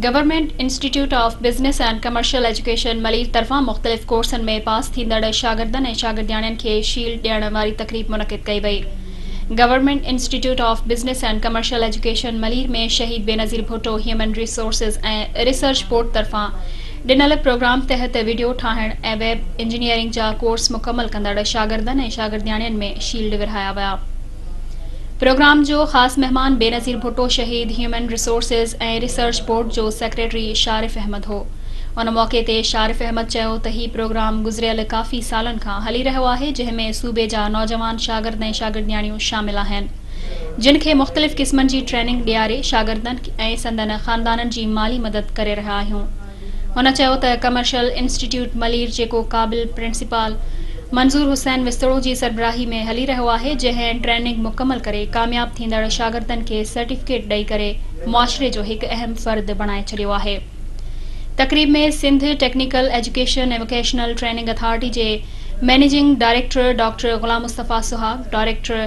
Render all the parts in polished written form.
Government institute of business and commercial education Malir طرفان مختلف ڪورسن ۾ پاس ٿيندڙ شاگردن ۽ شاگردياڻين کي شيلڊ ڏيڻ واري تقريب منعقد ڪئي وئي. Government institute of business and commercial education Malir ۾ Shaheed Benazir Bhutto human resources ۽ research board طرفان ڏنل پروگرام تحت وڊيو ٺاهڻ ۽ ويب انجنيئرنگ جا ڪورس مڪمل ڪندڙ شاگردن ۽ شاگردياڻين ۾ شيلڊ ورهايا ويا. پروگرام جو خاص مهمان Benazir Bhutto Shaheed human resources ۽ research board جو سيڪريٽري شارف احمد هو. ان موقعي تي شارف احمد چيو ته هي پروگرام گذريل ڪافي سالن کان هلي رهيو آهي جنهن ۾ صوبي جا نوجوان شاگرد ۽ شاگردياڻيون شامل آهن جن کي مختلف قسمن جي ٽريننگ ڏياري شاگردن ۽ سندن خاندانن جي مالي مدد ڪري رهيا آهيون. هن چيو ته ڪمرشل انسٽيٽيوٽ ملير جيڪو قابل پرنسپال منظور حسين وسطڙو جي سربراهي ۾ هلي رهيو آهي جنهن ٽريننگ مڪمل ڪري ڪامياب ٿيندڙ شاگردن کي سرٽيفڪيٽ ڏئي ڪري معاشري جو هڪ اهم فرد بڻائي ڇڏيو آهي. تقريب ۾ Sindh technical education ۽ vocational training authority جي managing director doctor Ghulam Mustafa Suhag, director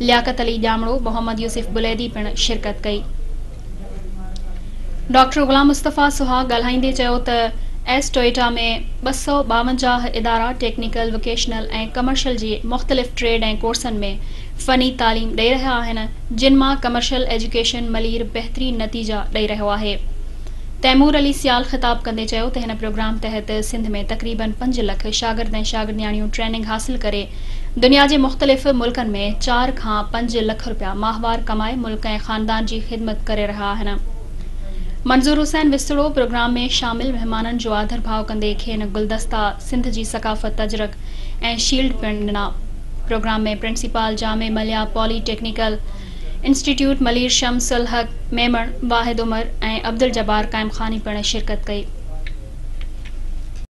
Liaquat Ali Jamro, Muhammad Yousuf Buledi پڻ شرڪت ڪئي. ڊاڪٽر غلام مصطفيٰ سهاڳ ڳالهائيندي چيو ته ايس ٽوئيٽا ۾ 252 ادارا ٽيڪنيڪل، ووڪيشنل ۽ ڪمرشل جي مختلف ٽريڊ ۽ ڪورسن ۾ فني تعليم ڏئي رهيا آهن جن مان ڪمرشل ايجوڪيشن ملير بهترين نتيجا ڏئي رهيو آهي. تيمور علي سيال خطاب ڪندي چيو ته هن پروگرام تحت سنڌ ۾ تقريبن 5 لک شاگرد ۽ شاگردياڻيون ٽريننگ حاصل ڪري دنيا جي مختلف ملڪن ۾ 4 کان 5 لک رپيا ماهوار ڪمائي ملڪ ۽ خاندان جي خدمت ڪري رهيا آهن. منظور حسين وسطڙو پروگرام ۾ شامل مهمانن جو آڌر ڀاء ڪندي کين گلدستا، سنڌ جي ثقافت اجرڪ ۽ شيلڊ پڻ ڏنا. Programme ۾ principal Jamia Millia polytechnical institute Malir Shams ul Haq Memon, Wahid Umar ۽ Abdul Jabbar Qaimkhani پڻ شرڪت ڪئي.